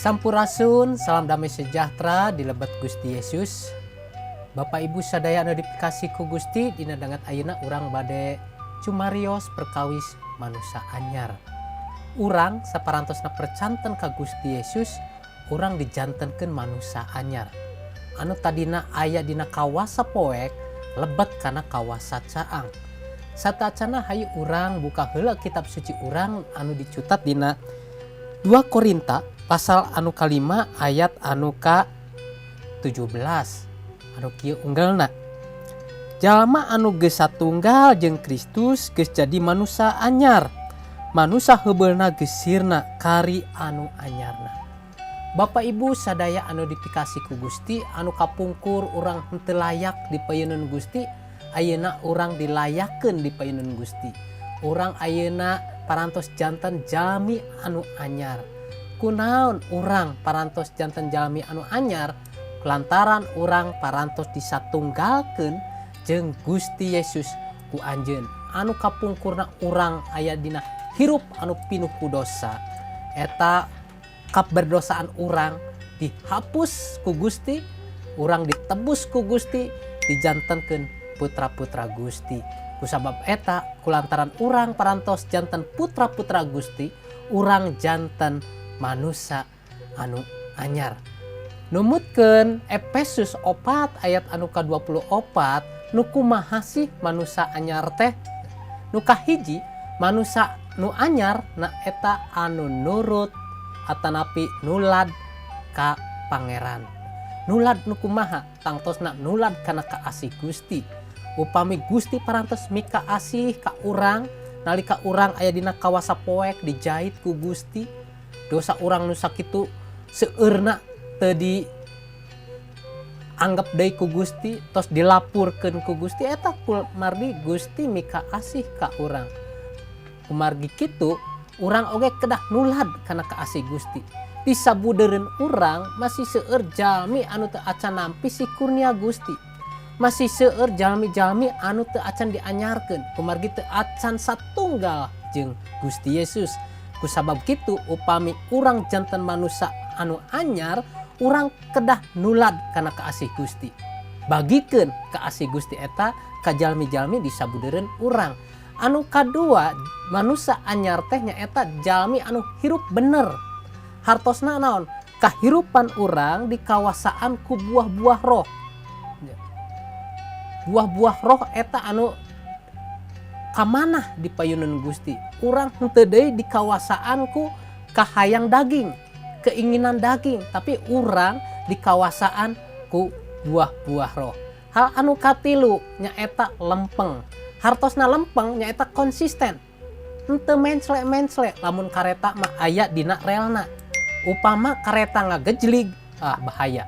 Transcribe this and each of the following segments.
Sampurasun, salam damai sejahtera di lebet Gusti Yesus. Bapak Ibu sadaya anu dipikasih ku Gusti, dina danget ayeuna urang bade cumarios perkawis manusa anyar. Urang saparantosna percanten ka Gusti Yesus, urang dijantenkeun manusa anyar. Anu tadina aya dina kawasa poek lebet kana kawasa caang. Sateuacanna, hayu urang buka heula kitab suci urang anu dicutat dina 2 Korinta pasal anu kalima ayat anu ka 17, anu kieu unggelna: "Jalma anu geus satunggal jeung Kristus geus jadi manusa anyar, manusa heubeulna geus sirna, kari anu anyarna." Bapak Ibu sadaya anu dipikasih ku Gusti, anu kapungkur urang henteu layak di payuneun Gusti, ayeuna urang dilayakeun di payuneun Gusti. Urang ayeuna parantos janten jalmi anu anyar. Kunaon urang parantos janten jalmi anu anyar? Lantaran urang parantos disatunggalkeun jeung Gusti Yesus ku Anjeun. Anu kapungkurna urang aya dina hirup anu pinuh ku dosa, eta kaberdosaan urang dihapus ku Gusti, urang ditebus ku Gusti, dijantenkeun putra-putra Gusti. Kusabab eta, kulantaran urang parantos janten putra-putra Gusti, urang janten manusa anu anyar. Numutkeun Efesus 4 ayat anu ka-24, nu kumaha sih manusa anyar teh? Nu kahiji, manusa nu anyar na eta anu nurut atanapi nulad ka Pangeran. Nulad nu kumaha? Tangtosna nulad kana kaasih Gusti. Upami Gusti parantos mika asih ka urang nalika urang aya dina kawasa poek, dijait ku Gusti. Dosa urang nu sakitu seueurna teu di anggap deui ku Gusti, tos dilapurkeun ku Gusti. Eta kumargi Gusti mika asih ka urang. Kumargi kitu, urang oge kedah nulad kana kaasih Gusti. Di sabudeureun urang masih seueur jalmi anu teu acan nampi si kurnia Gusti, masih seueur jalmi-jalmi anu teu acan dianyarkeun kumargi teu acan satunggal jeung Gusti Yesus. Kusabab kitu, upami urang janten manusa anu anyar, urang kedah nulad kana kaasih Gusti, bagikeun kaasih Gusti eta ka jalmi-jalmi di sabudeureun urang. Anu kadua, manusa anyar teh nyaeta jalmi anu hirup bener. Hartosna naon? Kahirupan urang dikawasaan ku buah-buah roh. Buah-buah roh eta anu kamanah di payunan Gusti. Urang henteu deui dikawasaan ku kahayang daging, keinginan daging, tapi urang dikawasaan ku buah-buah roh. Hal anu katilu nyaeta lempeng. Hartosna lempeng nyaeta konsisten, henteu menclek-menclek. Lamun kareta mah aya dina relna. Upama kareta ngagejlig, ah, bahaya.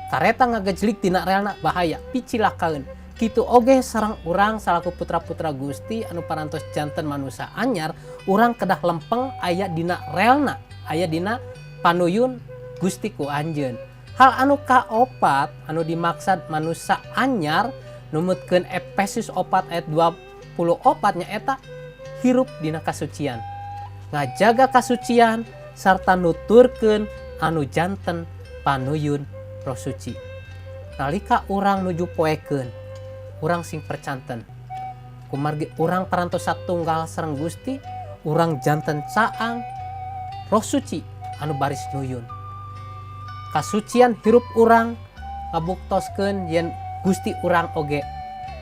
Kareta ngagejlig dina relna bahaya, picilakaeun. Kitu oge sareng urang salaku putra-putra Gusti anu parantos janten manusa anyar, urang kedah lempeng aya dina relna, aya dina panuyun Gusti ku Anjeun. Hal anu kaopat anu dimaksad manusa anyar numutkeun Efesus 4 ayat 24 nyaeta hirup dina kasucian, ngajaga kasucian, sarta nuturkeun anu janten panuyun Roh Suci. Nalika urang nuju poekeun, urang sing percanten kumargi urang parantos satunggal sareng Gusti, urang janten caang Roh Suci anu baris nuyun. Kasucian hirup urang ngabuktoskeun yen Gusti urang oge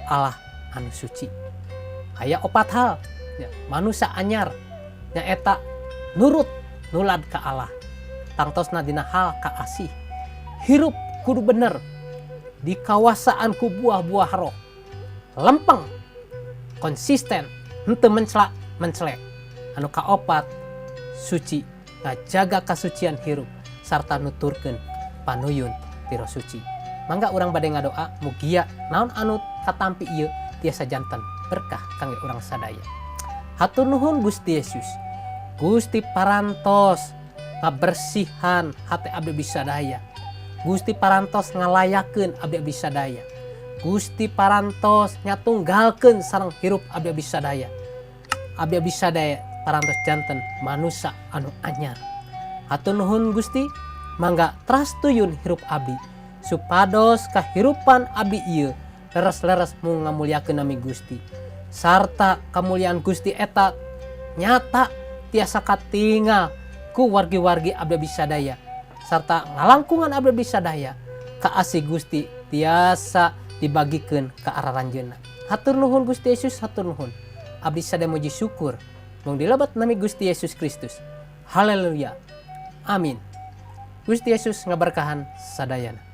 Allah anu suci. Aya opat hal ya, manusia anyar nyaeta nurut, nulad ka Allah, tangtosna dina hal kaasih, hirup kudu bener, dikawasaan ku buah-buah roh, lempeng, konsisten, henteu menclak menclek, anu kaopat suci, ngajaga kasucian hirup sarta nuturkeun panuyun ti Roh Suci. Mangga urang bade ngadoa, mugia naon anu katampi ieu tiasa janten berkah kangge urang sadaya. Hatur nuhun, Gusti Yesus. Gusti parantos ngabersihan hati abdi sadaya. Gusti parantos ngalayakeun abdi sadaya. Gusti parantos nyatunggalkeun sareng hirup abdi sadaya. Abdi sadaya parantos janten manusa anu anyar. Hatur nuhun, Gusti, mangga teras tuyun hirup abdi supados kahirupan abdi ieu leres-leres mung ngamuliakeun nami Gusti sarta kemuliaan Gusti eta nyata tiasa katingal ku wargi-wargi abdi sadaya sarta ngalangkungan abdi sadaya. Kaasih Gusti tiasa dibagikan ke arah ranjeuna. Hatur nuhun, Gusti Yesus, hatur nuhun. Abdi sadaya muji syukur mung dilebat nami Gusti Yesus Kristus. Haleluya, amin. Gusti Yesus ngaberkahan sadayana.